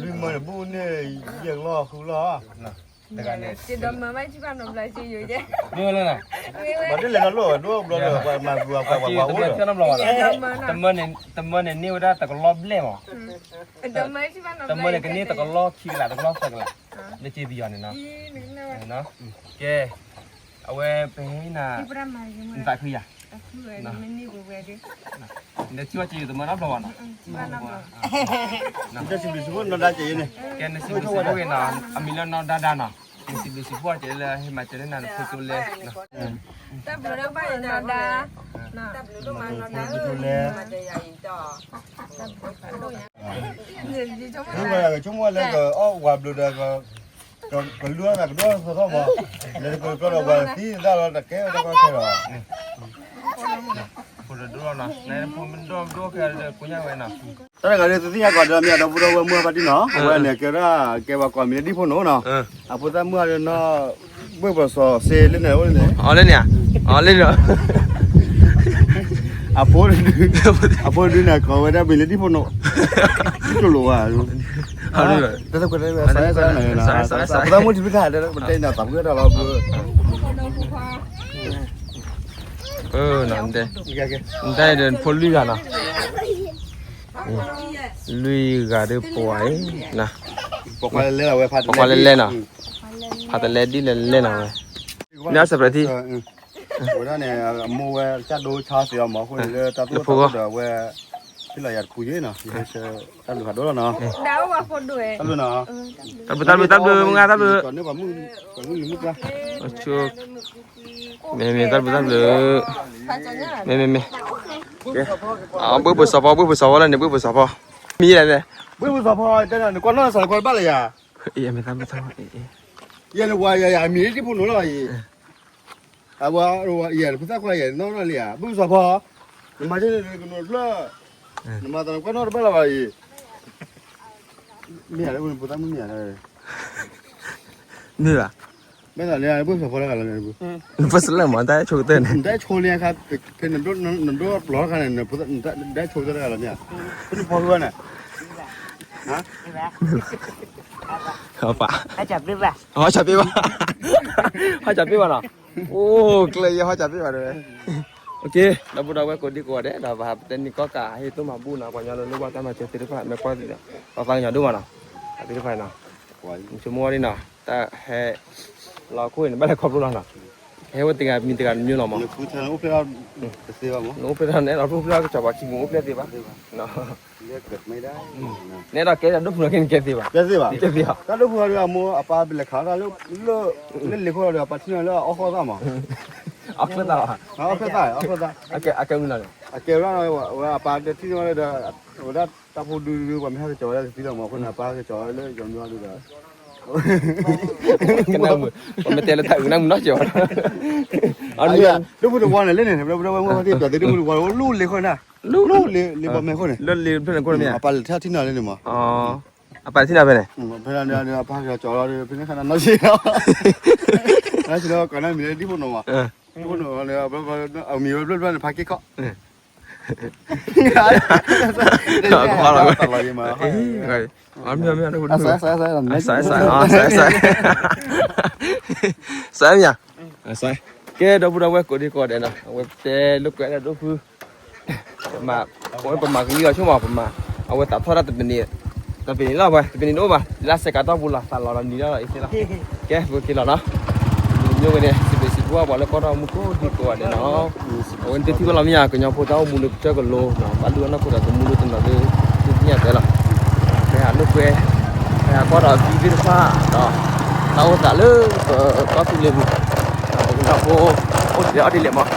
န့ၣ် ဘူၣ်န့ၢ်ယဲၢ်ကလီၢ်ဃုလီၢ်, တဂၤန့ၣ်, ယဒီးမၢဘၣ်ဆံဘၣ်နီတဘျီက့ယိာ်ယဲ, မ့ၢ်လၢ, ပှၤဒ်လဲၣ်နီၤလိၣ်ဒိၣ်ဘျီဒီး ပှၤမၤပှၤပှၤပှၤအိၣ်ဒီး, တမၢန့ၣ်န့ၢ်ဝဲဒၣ်တကလီၢ်ဘျဲၣ်မး, တမၢန့ၣ်ကန့ၢ်တကလီၢ်ခံကလး တကလီၢ်သၢကလး, လၢက့ပယီၤန့ၣ်နီၤ, ကဲ, အဝဲပဟဲနၤ, နသးခုယၤ, နထံၣ်ဘၣ်က့ယိာ်တမၢနီတဘျီဘၣ်နီၤ, ကဲနစံးဘျုးစံးဖှိၣ်နီၢ်ဒါက့ၤန့ၣ်, ကဲနစံးဘျုးစံးဖှိၣ်က့ၤနီၤ, အမံၤလၢနီၢ်ဒါဒါနီၤ, နစံးဘျုးစံးဖှိၣ်က့ၤလၢဟဲမၤစၢၤန့ၢ်နၤနဖိကၠိလဲၣ်, တၢ်ဘျုးဒိၣ်မးနီၢ်ဒါ, တၢ်ဘျုးဒိၣ်မးနီၢ်ဒါ, မၤစၢၤယၤအံၤဒီး, ဆိကမိၣ်လၢကအိၣ်ဝၤဘျုးဒီး, ကလူၤသးကဒိၣ်ထီၣ်သီသီမး, လဲၤတကျိၤတကျိၤဒီးပှၤသံသးလီၤတကဲဝဲတၢ်ကီခဲလီၤ, ဖိတဒိၣ်နီၤ, ဖိမ့ၢ်ဒိၣ်ဒိၣ်ခဲဒီးကိညါဝဲနီၤ, တၢ်တဂၤဒီး သုသ့ၣ်ညါကီးဒီးမ့ၢ်အဒီပုၢ်ဒီဝဲၢ်မုၢ်အဘၣ်တံၢ်နီၤ, အဝဲန့ၣ်ကဲဝဲဒၣ်ကဲပှၤကိးမံၤလၢဒံၣ်ဖိနီၤ, အဖိသၣ်မုၣ်အါဒီးနီၤ, ဘှ့ၣ်ပစီၤစ့လၢန့ၣ်အိၣ်န့ၣ်, အီၤလၢန့ၣ်, အီၤလၢန့ၣ်, အဖိ, အဖိဒုန့ၣ်ကိးဝဲဒၣ်မံၤလၢဒံၣ်ဖိနီၤ, တလိၣ်ဘၣ်, တၢ်သကွဲးတၢ်သကွဲး, အဖိသၣ်မုၣ်ထံဖုခါဒီး ပတဲန့ၣ်သးဖုတၢ်လီၤဘျီ တၢ် နတဲ, နတဲဒီးနဖိလွံၢ်ဂၤနီၤ, လွံၢ်ဂၤဒီးပှၤအံၤ, ပှၤလဲၤလဲၣ်နီၤ, ဖးတလဲဒ်လဲၣ်လဲၣ်နီၤဝဲ, န့ၣ်အစဲးပြးထံ ဝဲဒၣ်န့ၣ် အမိၢ်ဝဲကၢ်ဒိဆါသ့အီၤမး အဃိန့ၣ်လၢတၢ်သူၣ်ထီၣ်ဒီးအဝဲ ဖံလီၤယၤတပူၤယ့ၣ်နီၤ, ယဟဲဆၢတၢ်ဘျုးဖးဒိၣ်လီၤနီၤ, တၢ်ဘျုးနီၤ, တၢ်ဘျုး တၢ်ဘျုး တၢ်ဘျုး မုၢ်ဂၤ တၢ်ဘျုး, မ့မ့ၢ်တၢ်ဘျုး တၢ်ဘျုး, မ့မ့ၢ်မ့ၢ်, ဘုပူၤစီၤဖီ ဘုပူၤစီၤဖီလၢန့ၣ် ဘုပူၤစီၤဖီ, မံၤလဲၣ်, ဘုပူၤစီၤဖီတဲနကွၢ်နီၣ်စးနကွၢ်တဘၣ်လၢၤယၤ, ယဲနဝၤယၤယၤ အမံၤဒ်ဖိနီၤလီၤအံၤ အဝဲယဲ နဖိသၣ်ခွါယဲ နီၢ်နီၢ်လံဧါ ဘုၣ်စီၤဖီ, နမၤန့ၣ်ကနိးဖျၢၣ်, နမၤသးနကွၢ်နီၣ်တဘၣ်လၢၤဘၣ်အံၤ, မ့ၢ်ဧါလၢဖိသၣ်မုၣ်မ့ၢ်ဧါ, မ့ၢ်ဘၣ်, မ့ၢ်သးလၢဘုၣ်စီၤဖီတဂၤလီၤ, နဖဲစလၢမး တၢ်ဆိကတၢၢ်န့ၣ်, နတၢ်ဆိလၢအခါ, ဖဲနဒိၣ်ပျီၤတခါန့ၣ်, နတၢ်ဆိကတၢၢ်တဂၤလီၤမ့ၢ်ဧါ, ဖဲနဖီဃုဝဲန့ၣ် ပၢ်, ဟီၣ်စၢ်ပ့ၢ်ဘၣ်, ဟီၣ်စၢ်ပ့ၢ်ဘၣ်နီၤ, အိၣ်ကျဲယဲဟီၣ်စၢ်ပ့ၢ်ဘၣ်တဲဝဲ, ဒီပုၢ်ဒီဝဲၢ်ကိးဒံကိးဂၤဒဲး ဒီးပဟးပတဲနံၤကီၢ်ကး ဟ့ၣ်သိၣ်မၤဘူၣ်နီၤ ပှၤကညီလၢလိၣ်ဘၣ်တၢ်မၤစၢၤသ့ၣ်တဖၣ် မ့ၢ်ကွၢ်သ့ၣ်ဒီး ပှၤသးကညီၤဒိၣ်မးနီၤ, သ့ၣ်တဖၣ်နီၤ, ဆိကမိၣ်ဝဲဒၣ်နီၤ, တၢ်ဟဲ လီၤခိၣ်န့ၣ် ဘၣ်လဲၤခီဖျိလီၤနီၤ, ဟဲဝဲတဂၤမံၤတဂၤမံၤလီၤမး, နအိၣ်ဖျဲၣ်ထီၣ်န့ၣ် အိၣ်ဖျဲၣ်ထီၣ်ကစီၤပၤခံမူး အိၣ်ဖျဲၣ်သ့ဘၣ်, နအဲၣ်ဒိးကဲဒိၣ်ဖုးနီၤက့ နကဲသ့ဘၣ်, ကဲသ့ဘၣ်, တၢ်ဒိၣ်ဖုးဒီးအမိၢ်အပၢ် ပလဲၤခးတၢ်လၢ လၢလ့ၤခိၣ်ဒီး အပၢ်ထံၣ်န့ၣ်လၢအီၣ်ဃီၣ်သၣ်မး, အီၣ်ဃီၣ်သၣ်, အီၣ်ဃီၣ်သၣ်, အကဲမနုၤလဲၣ်, အကဲဝဲဒၣ် ဝဲအပၢ်တထံၣ်န့ၣ်ဒီး ဝဲဒၣ်တၢ်ဖိဒုဒု ပှၤမ့ၢ်ဟဲကစီၤဝဲဒၣ်ကသံလီၤမး အဃိန့ၣ် အပၢ်ဟဲကစီၤဝဲလၢယီၤမံၤအီၤဒုဒီး ကနၣ်မုာ်, ပမ့ၢ်တဲလၢတၢ်အုးကနၣ်မုာ်နီတစဲးဘၣ်, ဒိၣ်ဖုးတဝီန့ၣ်လၢန့ၣ် ဝဲဒၣ်ဝဲမ့ၢ်ဝဲသ့ၣ်ပျးသ့ဒိၣ်ဖုးတဝီ လၢလ့ၤခိၣ်န့ၣ်, လၢလ့ၤဘီမဲာ်ခိၣ်န့ၣ်, လၢလ့ၤဖျၢၣ်န့ၣ်ခိၣ်န့ၣ်မ့ၢ်, အပၢ်လဲၤထီၣ်ထံၣ်နီၤလၢန့ၣ်မး, အပၢ်ထံၣ်နီၤဖဲန့ၣ်, ဖဲန့ၣ်ဒီး အပၢ်ကစီၤလီၤဒီး ဖဲန့ၣ်ခါန့ၣ်နီၢ်ဆံးလီၤ, နီၢ်ဆံးလီၤ ကိးနၢ်မံၤလၢဒံဖိနီၤမး, ဒံဖိနီၤလၢ အမံၤဝဲဖျၢၣ်ဖျၢၣ်န့ၣ် ဖးက့ခီၣ် စဲမ့ၢ်ဧါ, အဝဲပတဲလိာ်ကွဲဒီးဒိၣ်ဖု, ပမၤကလံအီၤဆိမး ပမၤ, အဝဲသးထီၣ်ဒၣ်တပနံၤ, တပနံၤလီၤဝဲ တပနံၤတအိၣ်ဘၣ် လၢစဲးကးတီၢ်ပူၤလီၤ သးလီၤလီၤနံၤလီၤအံၤသ့လီၤ, ကဲ ပက့ၤလီၤနီၤ, မ့ၢ်ဝဲန့ၣ် စံးဘျုးစံးဖှိၣ်ပှၤလၢကွၢ်ထီၣ်မူကိးဒံကိးဂၤဒဲးနီၤ, အဝဲန့ၣ်တထံၣ်ဘၣ်လီၤမ့ၢ်ဧါ ကညီဖိတၢ်အိၣ်မူလၢကစၢၢ်ကလိနီၤ ဘၣ်ဒုးအနီၢ်ခိဒီးကမူဒိၣ်တနီၤလၢ ဒုးသ့ၣ်ညါတဲလီၤ, ပဟးလိာ်ကွဲ, ပဟးကွၢ်ဒီးအသံသ့ၣ်တဖၣ်ဒီး တၢ်အိၣ်သးလၢပကီၢ်သူလ့ၤပူၤ, ပကညီဖိ အိၣ်တ့ၢ်အီၣ်တ့ၢ်လဲၣ်မး,